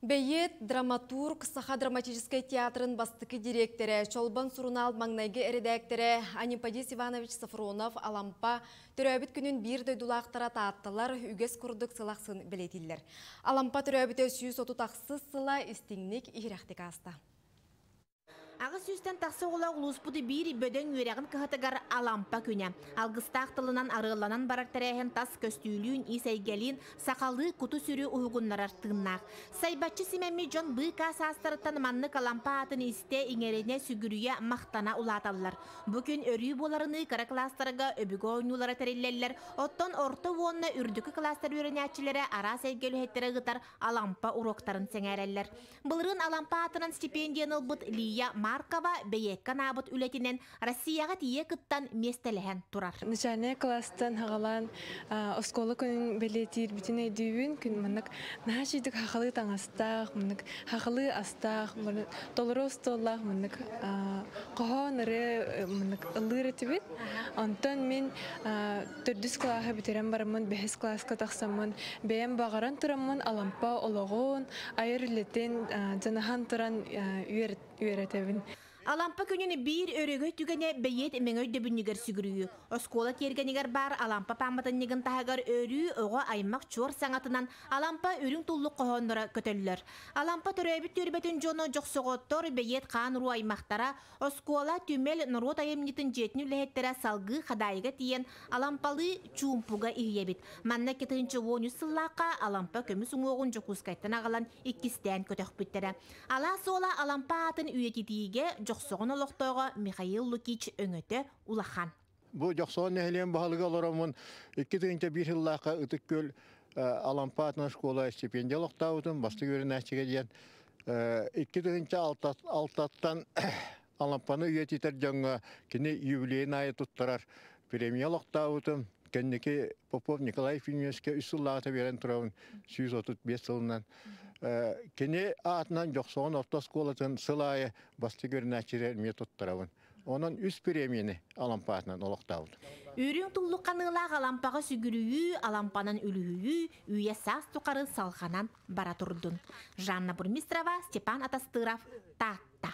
Бэйиэт, драматург, Саха драматическай театрын бастакы дириэктэрэ, Чолбон сурунаал маҥнайгы эрэдээктэрэ Анемподист Иванович Софронов Алампа төрөөбүт күнүн биир дойдулаахтара таатталар үгэс курдук сыл ахсын бэлиэтииллэр. Алампа төрөөбүтэ 136 сыла истиҥник иһирэхтик ааста. Аҕыс сүүстэн тахса оҕолоох улууспут биир бөдөҥ үөрэҕин кыһатыгар Алампа күнэ. Алгыстаах тылынан арыалланан барар тэрээһин тас көстүүлүүн, ис эйгэлиин сахалыы куту-сүрү уһугуннарар тыыннаах. Сайбаччы симэммит дьон быыкаа саастарыттан маннык Алампа аатын истэ, иҥэринэ, сүгүрүйэ, махтана улааталлар. Бу күн өрүү буоларыныы кыра кылаастарга өбүгэ оонньуулара тэриллэллэр, оттон орто уонна үрдүкү кылаастар үөрэнээччилэрэ араас эйгэ үлэһиттэрэ ыытар Алампа уруоктарын сэҥээрэллэр. Былырыын Алампа аатынан стипендияны ылбыт Лия Маркова бэйиэккэ анаабыт үлэтинэн Россияҕа тиийэ кыттан миэстэлэһэн турар. Начальнай кылаастан хаҕалаан оскуола күнүн бэлиэтиирбитин өйдүүбүн. Күн маннык наһаа үчүгдүк хахалыы таҥастаах, маннык хахалыы астаах, толору остуоллаах маннык хоһоон ырыа маннык ыллыыр этибит. Онтон мин төрдүс кылааһы бүтэрэн бараммын, бэһис кылааска тахсаммын, бэйэм баҕаран тураммын Алампа олоҕун, айар үлэтин дьаныһан туран үөрэтэбин. Алампа күнүн биир өрөгөй түгэнэ бэйиэт мэҥэ өйдөбүнньүгэр сүгүрүйүү. Оскуола тиэргэнигэр баар Алампа пааматынньыгын таһыгар өрүү оҕо аймах чуор саҥатынан Алампа үрүҥ туллук хоһоонноро көтөллөр. Алампа төрөөбүт түөрбэтин дьоно дьохсоҕоттор, бэйиэт хаан уруу аймахтара, Оскуола, түмэл, норуот айымньытын дьиэтин үлэһиттэрэ салгыы Хадаайыга тиийэн Алампалыы чуумпуга иһийэбит. Манна 2013 сыллаахха Алампа көмүс уҥуоҕун Дьокуускайтан аҕалан иккистээн көтөхпүттэрэ. Алаас уола Алампа аатын үйэтитиигэ Дьохсоҕон олохтооҕо Михаил Лукич өҥөтө улахан. Бу Дьохсоҕон нэһилиэгин баһылыга олороммун 2001 сыллаахха Ытык Күөл Алампа аатынан школа стипендия олохтообутум бастыҥ үөрэнээччигэ диэн 2006-ттан Алампаны үйэтитэр дьоҥҥо кини юбилейын аайы туттарар премия олохтообутум. Кэнники Попов Николай Ефимовичка үс сыллааҕыта биэрэн турабын 135 сылынан. Кини аатынан Дьохсоҕон орто оскуолатын сыл аайы бастыҥ үөрэнээччилэр эмиэ туттарабын. Онон үс премияны Алампаатынан олохтообут. Үрүҥ туллук ханыылаах Алампаҕа сүгүрүйүү, Алампанан үлүһүйүү үйэ саас тухары салҕанан бара турдун. Жанна Бурмистрова, Степан Атастыров, Таатта.